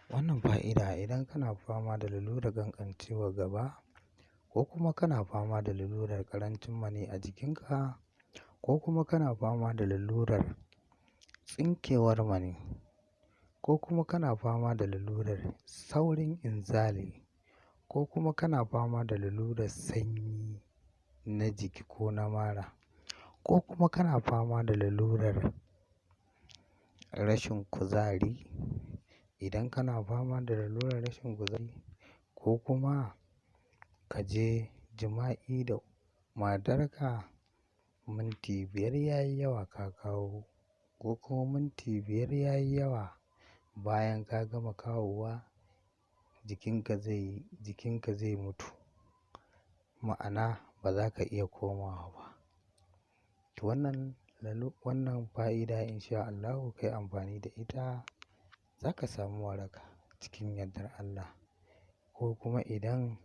Wannan fa'ida idan kana fama da lalurar ƙanƙancewar gaba ko kuma kana fama da lalurar ƙarancin mani a jikinka ko kuma kana fama da lalurar tsinkewar mani ko kuma kana fama da lalurar saurin inzali ko kuma kana fama da lalurar sanyi na jiki ko na mara ko kuma kana fama da lalurar rashin kuzari. Idan kana fama da lalurar rashin kuzari ko kuma ka je jima'i da matarka minti 5 ya yi yawa ka kawo ko kuma minti 5 ya yi yawa bayan ka gama kawowa jikinka zai mutu. Ma'ana ba za ka iya komawa ba. To wannan fa'ida in sha Allahu ka yi amfani da ita za ka samu waraka cikin yardar Allah. Ko kuma idan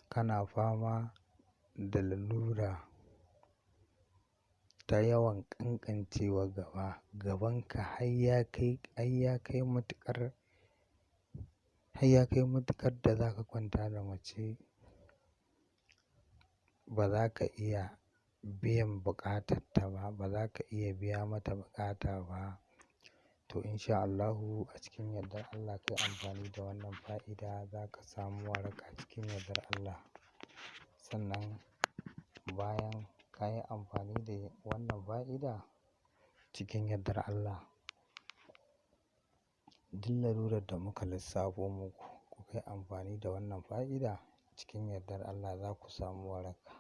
kana fama da lalura ta yawan ƙanƙancewar gaba, gabanka har ya kai, har ya kai matuƙar, har ya kai matuƙar da za ka kwanta da mace ba za ka iya biyan buƙatar ta ba, ba za ka iya biya mata buƙata ba. To in sha Allahu a cikin yardar Allah ka yi amfani da wannan fa'ida za ka samu waraka cikin yardar Allah. Sannan bayan ka yi amfani da wannan fa'ida cikin yardar Allah, duk lalurar da muka lissafo muku kuka yi amfani da wannan fa'ida cikin yardar Allah za ku samu waraka.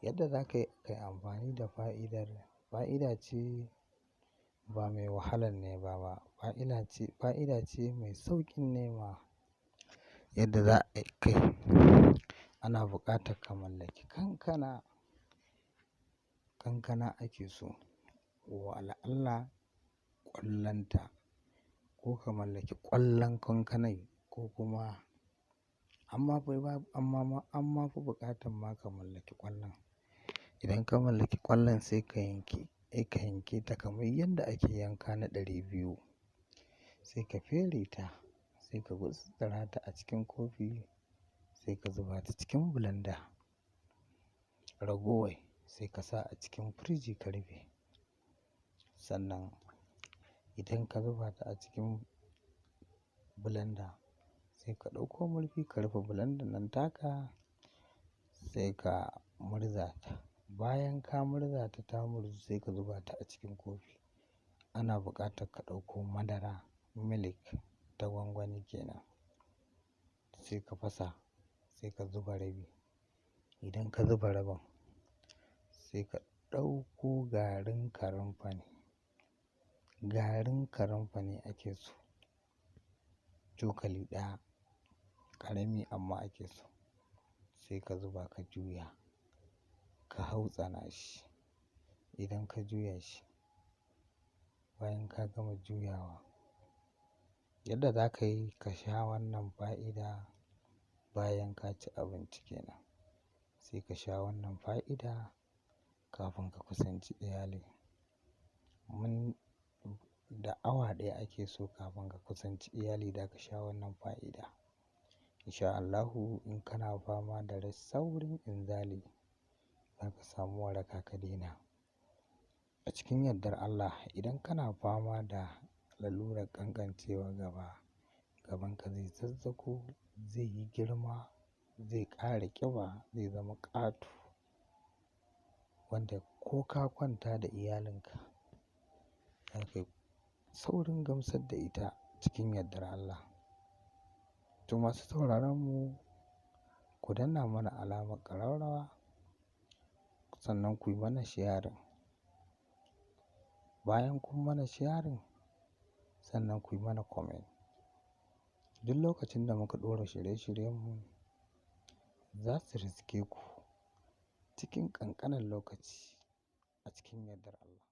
Yadda za ka yi amfani da fa'idar, fa'ida ce ba mai wahalar nema ba. Fa'ida ce mai sauƙin nema. Yadda za a kai ana buƙatar ka mallaki kankana. Kankana ake so wa la'alla ƙwallonta ko ka mallaki ƙwallon kankanai ko kuma amma fi buƙatar ma ka mallaki ƙwallon. Idan ka mallaki ƙwallon sai ka yanke ta kamar yadda ake yanka na 200. Sai ka fere ta, sai ka gutsura ta a cikin kofi, sai ka zuba ta cikin blender. Ragowai sai ka sa a cikin firiji ka rufe. Sannan idan ka zuba ta a cikin blender sai ka ɗauko murfi ka rufe blender nan taka sai ka murza ta. Bayan ka murza ta ta murzu sai ka zuba ta a cikin kofi. Ana buƙatar ka ɗauko madara milk ta gwangwani kenan. Sai ka fasa sai ka zuba rabi. Idan ka zuba rabin sai ka ɗauko garin karamfani. Garin karamfani ake so. Cokali ɗaya ƙarami amma ake so. Sai ka zuba ka juya, ka hautsana shi. Idan ka juya shi, bayan ka gama juyawa, yadda za ka yi ka sha wannan fa'ida bayan ka ci abinci kenan. Sai ka sha wannan fa'ida kafin ka kusanci iyali. Mun da awa ɗaya ake so kafin ka kusanci iyali da ka sha wannan fa'ida. In sha Allahu in kana fama da saurin inzali za ka samu waraka ka daina. A cikin yardar Allah idan kana fama da lalurar ƙanƙancewar gaba, gabanka zai zazzago, zai yi girma, zai ƙara ƙiba, zai zama ƙato. Wanda ko ka kwanta da iyalinka za ka yi saurin gamsar da ita cikin yardar Allah. To masu sauraron mu, ku danna mana alamar ƙararrawa sannan ku yi mana sharing. Bayan kun mana sharing sannan ku yi mana comment. Duk lokacin da muka ɗora shirye-shiryenmu za su riske ku cikin ƙanƙanin lokaci a cikin yardar Allah.